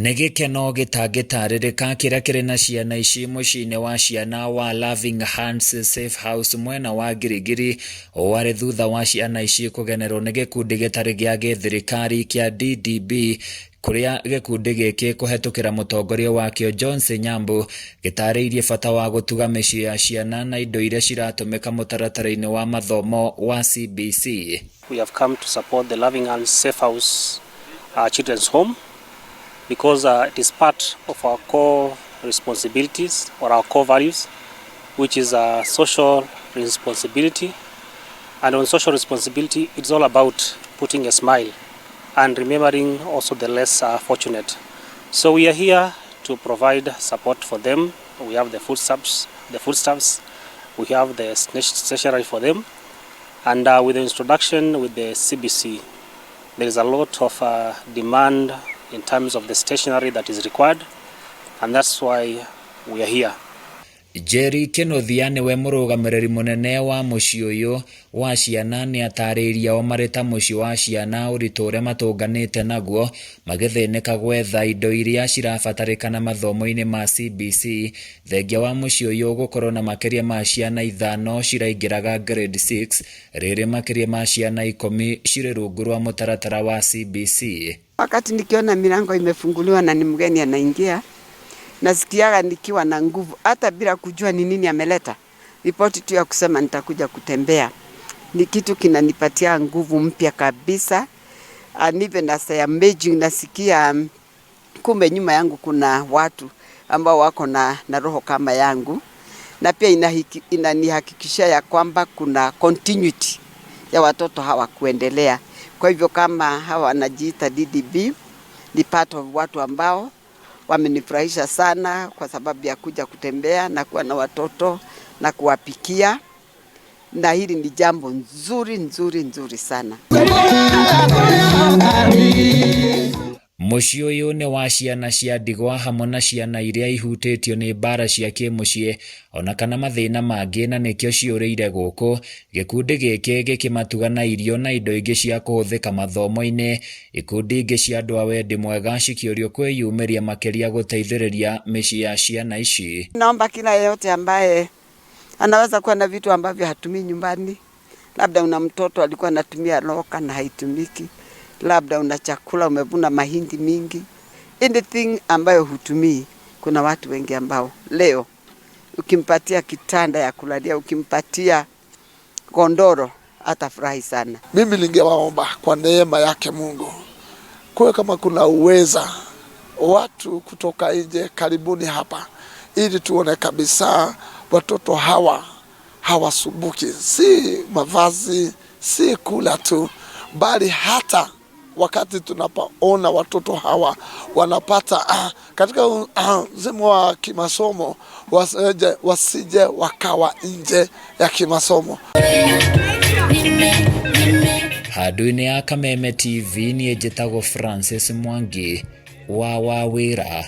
Nĩ gĩkeno gĩtangĩtarĩrĩka kĩrĩa kĩrĩ na ciana ici mũciĩ-inĩ wa ciana wa Loving Hands Safe House mwena wa Giligili. Ũũ arĩ thutha wa ciana ici kũgenerwo nĩ gĩkundi gĩtarĩ gĩa gĩthirikari kĩa DDB, kũrĩa gĩkundi gĩkĩ kũhetũkĩra mũtongoria wakĩo John Nyambu gĩtarĩirie bata wa gũtuga mĩciĩ ya ciana na indo iria ciratũmĩka mũtaratara-inĩ wa mathomo wa CBC. We have come to support the Loving Hands Safe House Children's Home because it is part of our core responsibilities or our core values, which is social responsibility. And on social responsibility, it's all about putting a smile and remembering also the less fortunate. So we are here to provide support for them. We have the foodstuffs, we have the stationery for them. And with the introduction with the CBC, there is a lot of demand in terms of the stationery that is required, and that's why we are here. Jerry Kĩnuthia nĩwe mũrũgamĩrĩri mũnene wa mũciĩ ũyũ wa ciana. Nĩ atarĩirie o marĩ ta mũciĩ wa ciana ũritũ ũrĩa matũnganĩte naguo magĩthĩnĩka gwetha indo iria cirabatarĩkana mathomo-inĩ ma CBC, thengia wa mũciĩ ũyũ gũkorwo na makĩria ma ciana 5 ciraingĩraga grade 6, rĩrĩ makĩria ma ciana 10 cirĩ rungu rwa mũtaratara wa CBC. Wakati nikiona milango imefunguliwa na ni mgeni anaingia, nasikiaga nikiwa na nguvu hata bila kujua ni nini ameleta. Ripoti tu ya kusema nitakuja kutembea ni kitu kinanipatia nguvu mpya kabisa. And even as I am aging, nasikia kumbe nyuma yangu kuna watu ambao wako na roho kama yangu, na pia inanihakikishia ya kwamba kuna continuity ya watoto hawa kuendelea. Kwa hivyo kama hawa wanajiita DDB ni part of watu ambao wamenifurahisha sana kwa sababu ya kuja kutembea na kuwa na watoto na kuwapikia, na hili ni jambo nzuri nzuri nzuri sana. Mũciĩ ũyũ nĩ wa ciana cia ndigwa hamwe na ciana iria ihutĩtio nĩ mbara cia kĩmũciĩ ona kana mathĩna mangĩ, na nĩkĩo ciũrĩire gũkũ. Gĩkundi gĩkĩ gĩkĩmatuga na irio na indo ingĩ cia kũhũthĩka mathomo-inĩ. Ikundi ingĩ cia andũ a wendi mwega cikĩũrio kwĩyumĩria makĩria gũteithĩrĩria mĩciĩ ya ciana ici. Naomba kila yeyote ambaye anaweza kuwa na vitu ambavyo hatumii nyumbani, labda una mtoto alikuwa anatumia locker na haitumiki, labda una chakula umevuna mahindi mingi, anything ambayo hutumii. Kuna watu wengi ambao leo ukimpatia kitanda ya kulalia, ukimpatia godoro atafurahi sana. Mimi ningewaomba kwa neema yake Mungu, kuwe kama kuna uweza watu kutoka nje, karibuni hapa ili tuone kabisa watoto hawa hawasumbuki, si mavazi, si kula tu, bali hata wakati tunapoona watoto hawa wanapata katika mzimu wa kimasomo, wasije wakawa nje ya kimasomo. Handũ-inĩ ya Kameme TV, niĩ njĩtagwo Francis Mwangi wa Wawĩra.